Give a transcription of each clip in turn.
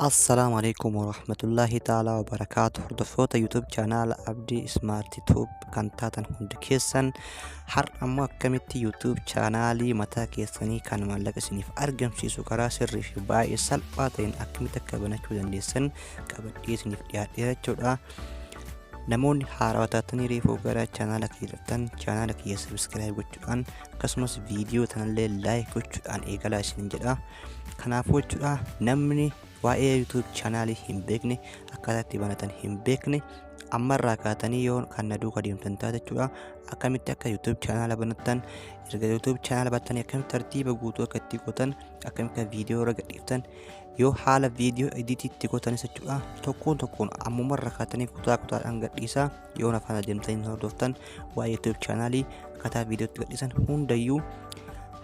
Assalaamu alaikum warahmatullaahi ta'aalaa wabarakaatu. Hordoftoota YouTube chaanaala Abdii Smart Tube kan taatan hundi keessan, har'a ammoo akkamitti YouTube chaanaalii mataa keessanii kan maallaqa isiniif argamsiisu karaa sirrii fi baay'ee salphaa ta'een akkamitti akka banachuu dandeessan qabadhee isiniif dhiyaadheera jechuudha. Namoonni haarawaa taatanii reefuu gara chaanaala kiyya dhuftan, chaanaala kiyya subscribe gochuudhaan, akkasumas viidiyoo tanallee like gochuudhaan eegalaa isin jedha. Kanaafuu jechuudha, namni waa'ee YouTube chaanaalii hin beekne, akkaataa itti banatan hin beekne, ammarraa kaatanii yoo kan na duuka deemtan taate jechuudha, akkamitti akka YouTube chaanaala banattan, erga YouTube chaanaala banattanii akkamitti tartiiba guutuu akka itti gootan, akkamitti akka viidiyoo irra gadhiiftan, yoo haala viidiyoo editii itti gootanis jechuudha, tokkoon tokkoon ammumarra kaatanii kutaa kutaadhaan gadhiisaa yoo na faana deemtanii hordoftan, waa'ee YouTube chaanaalii akkaataa viidiyootti gadhiisan hundayyuu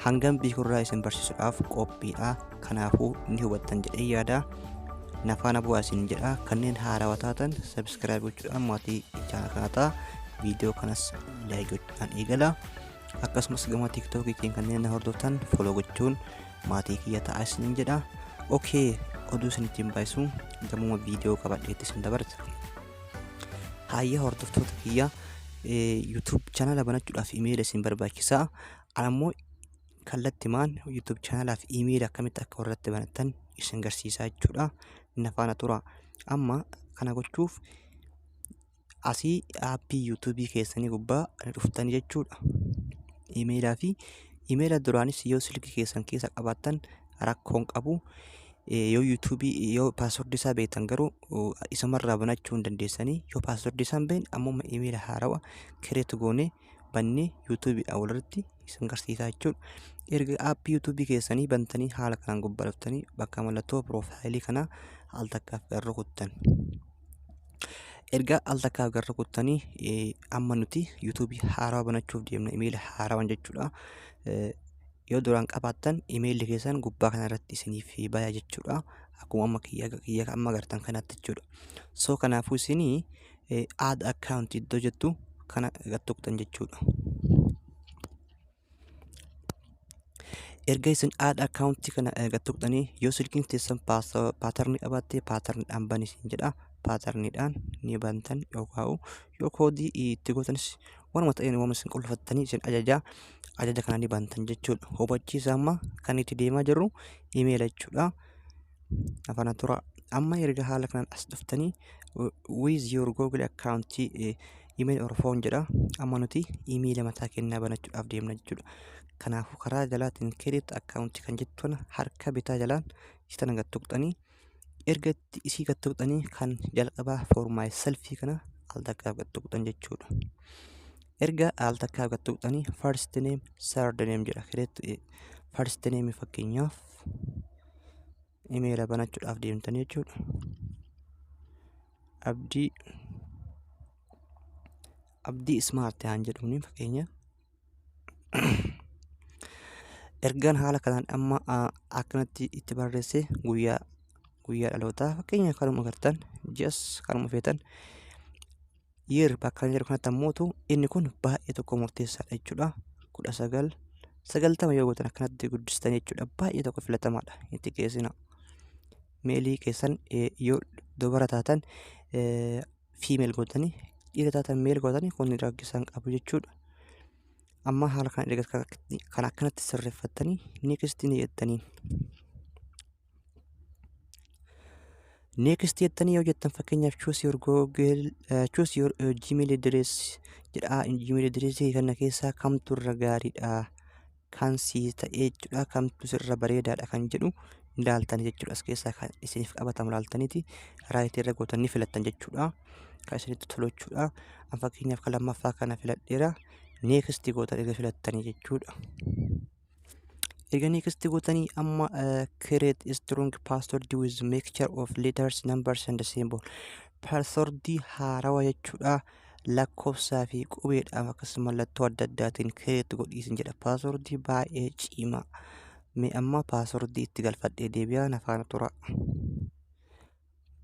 hangam beekurraa isin barsiisuudhaaf qophiidha. Kanaafuu ni hubattan jedhee yaada. Na faana bu'aa isin jedha. Kanneen haarawaa taatan subscribe gochuudhaan maatii chaanala kanaa ta'a. Viidiyoo kanas like gochuudhaan eegala. Akkasumas gama TikTokiitiin kanneen na hordoftan follow gochuun maatii kiyya ta'aa isin jedha. Okay, oduu isinitti hin baay'isu, gamuma viidiyoo qabadheetti isin dabarsa. Haayyaa hordoftoota kiyya, YouTube chaanala banachuudhaaf imeela isin barbaachisa. Ammoo kallattimaan YouTube chaanalaaf imeela akkamitti akka warratti banattan isin garsiisaa jechuudha. Na faana tura. Amma kana gochuuf asii aappii YouTube keessanii gubbaa dhuftanii jechuudha. Imeelaa fi imeela duraanis yoo silkii keessan keessa qabaattan rakkoon qabu. Yoo YouTube yoo paaswordii isaa beektan garuu isumarraa banachuu hin dandeessanii. Yoo paaswordii isaa hin beekne ammoo imeela haarawaa create goonee bannee YouTubeedhaan walirratti isin garsiisaa jechuudha. Erga aappii YouTube keessanii bantanii haala kanaan gubbaa dhuftanii bakka mallattoo piroofaayilii kanaa al takkaaf gad rukuttan. Erga al takkaaf gad rukuttanii, amma nuti YouTube haarawaa banachuuf deemna, imeela haarawaan jechuudha. Yoo duraan qabaattan imeelli keessan gubbaa kanarratti isiniif baya jechuudha. Akkuma amma kiyya amma agartan kanatti jechuudha. So kanaafuu isinii add account iddoo jettu kana gad tuqxan jechuudha. Erga isin add account kana gad tuqxanii, yoo silkiin teessan paatarnii qabaatte paatarniidhaan bani isin jedha. Paatarniidhaan ni bantan, yookaan yoo koodii itti gootanis waanuma ta'een waan isin qulfattanii isin ajaja ajaja kana ni bantan jechuudha. Hubachiisa, amma kan itti deemaa jirru imeela jechuudha. Afaan tura. Amma erga haala kanaan as dhuftanii with your Google account, email or phone jedha. Amma nuti imeela mataa kennaa banachuudhaaf deemna jechuudha. Kanaafuu karaa jalaatiin create account kan jettu kana harka bitaa jalaan isa tana gad tuqxanii, erga isii gad tuqxanii kan jalqabaa for myself kana al takkaaf gad tuqxan jechuudha. Erga al takkaaf gad tuqxanii first name, third name jedha. Create first name, fakkeenyaaf imeela banachuudhaaf deemtanii jechuudha. Abdii Smart haan jedhuuni fakkeenya. Ergaan haala kanaan amma akkanatti itti barreesse, guyyaa dhalootaa fakkeenya kanuma agartan, ji'as kanuma feetan, year bakka jedhu kanatti ammootu inni kun baay'ee tokko murteessaadha jechuudha. 1990 yoo gootan akkanatti guddistan jechuudha. Baay'ee tokko filatamaadha. Itti geessina. Meelii keessan yoo dubara taatan female gootanii, dhiira taatan male gootanii, kun rakkisaan qabu jechuudha. Amma haala kana erga kan akkanatti sirreeffattanii next ni jettanii. Next jettanii yoo jettan, fakkeenyaaf choose your Google, choose your Gmail address jedha. Gmail address kana keessaa kamtu irra gaariidha, kan sii ta'ee jechuudha, kamtu sirra bareedaadha kan jedhu ilaaltan jechuudha. As keessaa kan isiniif qabatamu ilaaltaniiti right irra gootan, ni filattan jechuudha. Kan isinitti tolu jechuudha. An fakkeenyaaf kan lammaffaa kana filadheera. Next gootan erga filattanii jechuudha. Erga next gootanii amma create strong password with mixture of letters, numbers and symbol. Passwordii haarawaa jechuudha. Lakkoofsaa fi qubeedhaaf akkasumas mallattoo adda addaatiin create godhiisin jedha. Passwordii baay'ee cimaa. Mee amma passwordii itti galfadhee deebi'aa, na faana tura.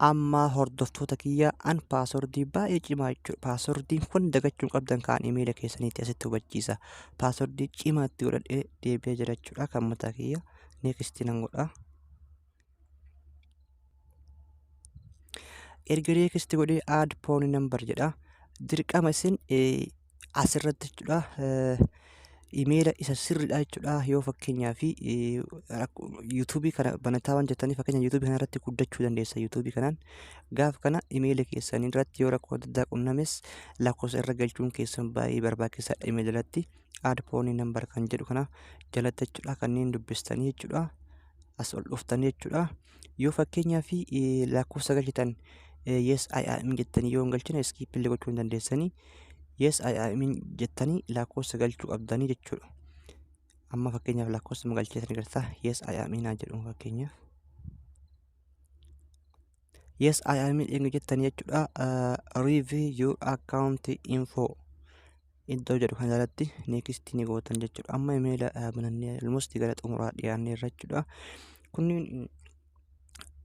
Amma hordoftoota kiyya, an passwordii baay'ee cimaa jechuudha. Passwordiin kun dagachuu qabdan kaan imeela keessaniitti asitti hubachiisa. Passwordii cimaa itti godhadhee deebi'ee jira jechuudha. Kan mataa kiyya next nan godha. Erga next godhee add phone number jedha. Dirqama isin asirratti jechuudha imeela isa sirriidha jechuudha. Yoo fakkeenyaa fi YouTubeii kana banataa waan jettanii, fakkeenya YouTubeii kana irratti guddachuu dandeessa. YouTubeii kanaan gaaf kana imeela keessan irratti yoo rakkoo adda addaa qunnames lakkoofsa irra galchuun keessan baay'ee barbaachisaadha. Imeela irratti add phone number kan jedhu kana jalatti jechuudha kanneen dubbistanii jechuudha, as ol dhuftanii jechuudha. Yoo fakkeenyaa fi lakkoofsa galchitan "yes, I am" jettanii yoo hin galchine, skip illee gochuu hin dandeessanii. "Yes, I am" jettanii lakkoofsa galchuu qabdanii jechuudha. Amma fakkeenyaaf lakkoofsa galcheetanii galtaa, "yes, I am" naa jedhu fakkeenyaaf. "Yes, I am" eega jettanii jechuudha, review your account info iddoo jedhu kana jalatti next ni gootan jechuudha. Amma imeela banannee almost gara xumuraa dhiyaannee irra jechuudha. Kunniin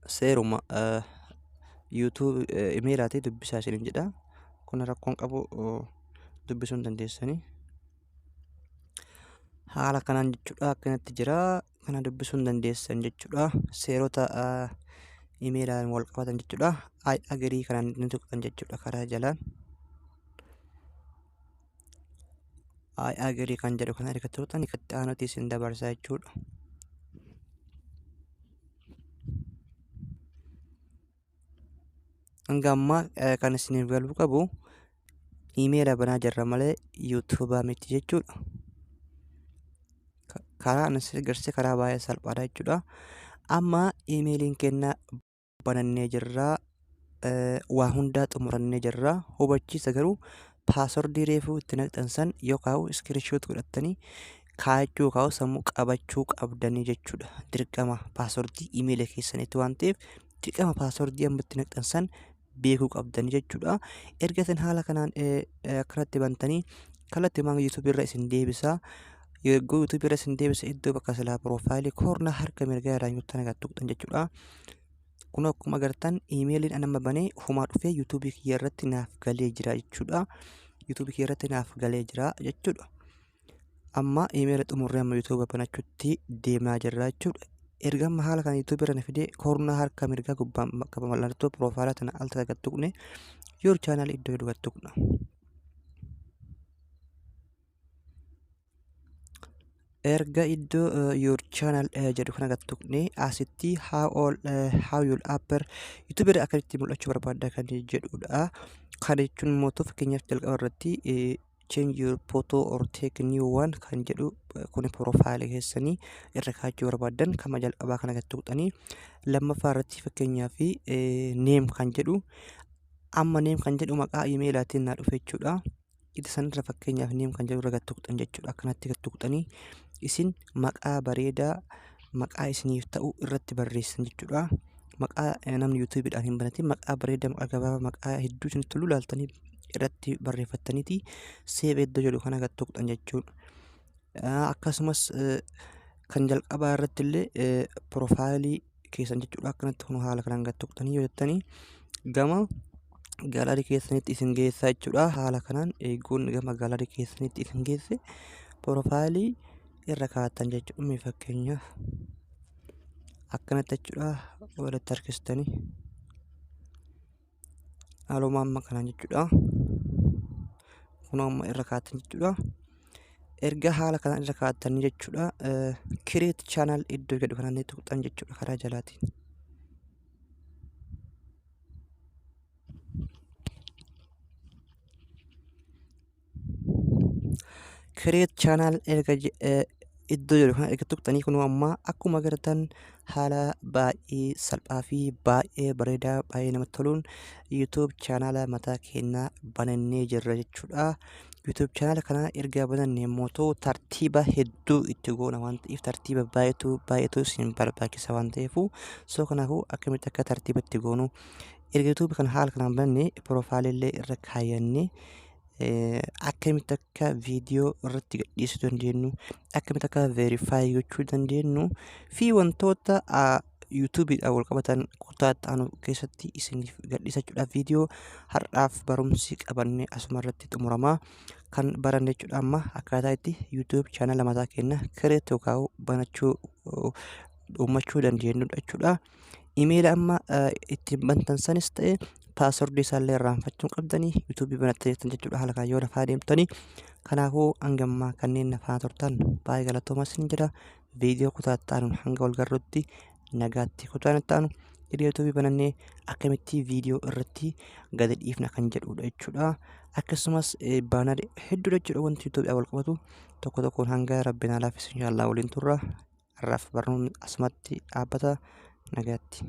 seeruma YouTube imeelaatii dubbisaa isiniin jedha. Kun rakkoon qabu, dubbisuu hin dandeessanii. Haala kanaan jechuudha, akkanatti jira. Kana dubbisuu hin dandeessan jechuudha. Seerota imeelaan wal qabatan jechuudha. "I agree" kanaan ni tuqxan jechuudha karaa jalaan. "I agree" kan jedhu kana erga tuqxan itti aanutti isin dabarsa jechuudha. Hanga ammaa kan isiniif galuu qabu imeela banaa jirra malee YouTubeaa miti jechuudha. Karaa ani agarsiise karaa baay'ee salphaadha jechuudha. Amma imeeliin keenya banannee jirra. Waa hundaa xumurannee jirra. Hubachiisa garuu, passwordii reefuu itti naqxan san yookaan screenshot godhattanii kaa'achuu yookaan sammuu qabachuu qabdanii jechuudha. Dirqama passwordii imeela keessanitti waan ta'eef, dirqama passwordii amma itti naqxan san beekuu qabdanii jechuudha. Erga isin haala kanaan akkanatti bantanii, kallattii maan YouTubeii irra isin deebisa. Yeroo YouTubeii irra isin deebisa, iddoo bakka silaa profileii koornaa harka mirgaa irraa yoo tana tuqxan jechuudha. Kun akkuma agartan iimeeliin an amma banee ofumaa dhufee YouTubeii kiyya irratti naaf galee jira jechuudha. YouTubeii kiyya irratti naaf galee jira jechuudha. Amma iimeela xumurree amma YouTubea banachuutti deemaa jirra jechuudha. Erga amma haala kana YouTubeii irra na fidee, koornaa harka mirgaa gubbaan bakka mallattoo profilea tana al takka tuqne, your channel iddoo jedhu tuqna. Erga iddoo your channel jedhu kana gad tuqne, asitti how all how you'll appear, YouTube irra akkamitti mul'achuu barbaadda kan jedhudha. Kana jechuun immoo fakkeenyaaf jalqaba irratti change your photo or take new one kan jedhu kun profileii keessanii irra kaa'achuu barbaaddan kama jalqabaa kana gad tuqxanii, lammaffaa irratti fakkeenyaaf name kan jedhu, amma name kan jedhu maqaa imeelaatiin naa dhufe jechuudha. Ita sanirra fakkeenyaaf name kan jedhu irra gad tuqxan jechuudha. Akkanatti gad tuqxanii isin maqaa bareedaa, maqaa isiniif ta'u irratti barreessan jechuudha. Maqaa namni YouTubeiidhaan hin banatin, maqaa bareedaa, maqaa gabaabaa, maqaa hedduu isinitti tolu ilaaltanii irratti barreeffattaniiti save iddoo jedhu kana gad tuqxan jechuudha. Akkasumas kan jalqabaa irratti illee profileii keessan jechuudha. Akkanatti kun haala kanaan gad tuqxanii yoo jettanii gama gallery keessanitti isin geessaa jechuudha. Haala kanaan eeguun gama gallery keessanitti isin geesse, profileii irra kaa'attan jechuudha. Mee fakkeenyaaf akkanatti jechuudha, walitti harkistanii haaluma amma kanaan jechuudha. Kun amma irra kaa'attan jechuudha. Erga haala kanaan irra kaa'attanii jechuudha, create channel iddoo jedhu kanaan tuqxan jechuudha karaa jalaatiin. Create channel erga iddoo jedhu kana erga tuqxanii, kunoo amma akkuma agartan haala baay'ee salphaa fi baay'ee bareedaa, baay'ee namatti toluun YouTube channela mataa keenyaa banannee jirra jechuudha. YouTube channela kana erga banannee immoo tartiiba hedduu itti goona waan ta'eef, tartiiba baay'eetu baay'eetu isin barbaachisa waan ta'eef, so kanaafuu akkamitti akka tartiiba itti goonu, erga YouTube kana haala kanaan banannee profileillee irra kaayyannee, akkamitti akka viidiyoo irratti gadhiisuu dandeenyu, akkamitti akka verify gochuu dandeenyu fi wantoota YouTubeiidhaan wal qabatan kutaa itti aanu keessatti isiniif gadhiisa jechuudha. Viidiyoo har'aaf barumsi qabanne asuma irratti xumurama. Kan baranne jechuudha amma akkaataa itti YouTube channela mataa keenya create yookaan banachuu, uummachuu dandeenyudha jechuudha. Imeela amma ittiin bantan sanis ta'e Passwordii isaallee irraanfachuu qabdanii YouTubeii banattanii jirtan jechuudha haala kan yoo lafaa deemtanii. Kanaafuu hangammaa kanneen nafaa turtan baay'ee galatoomaa isin jedha. Viidiyoo kutaa itti aanuun hanga wal garrutti nagaatti. Kutaan itti aanu hiriya YouTubeii banannee akkamitti viidiyoo irratti gadi dhiifna kan jedhudha jechuudha. Akkasumas banner hedduudha jechuudha wanti YouTubeii wal qabatu tokko tokkoon hanga rabbiin alaa fi inshallah waliin turra. Har'aaf barnoonni asumatti dhaabbata, nagaatti.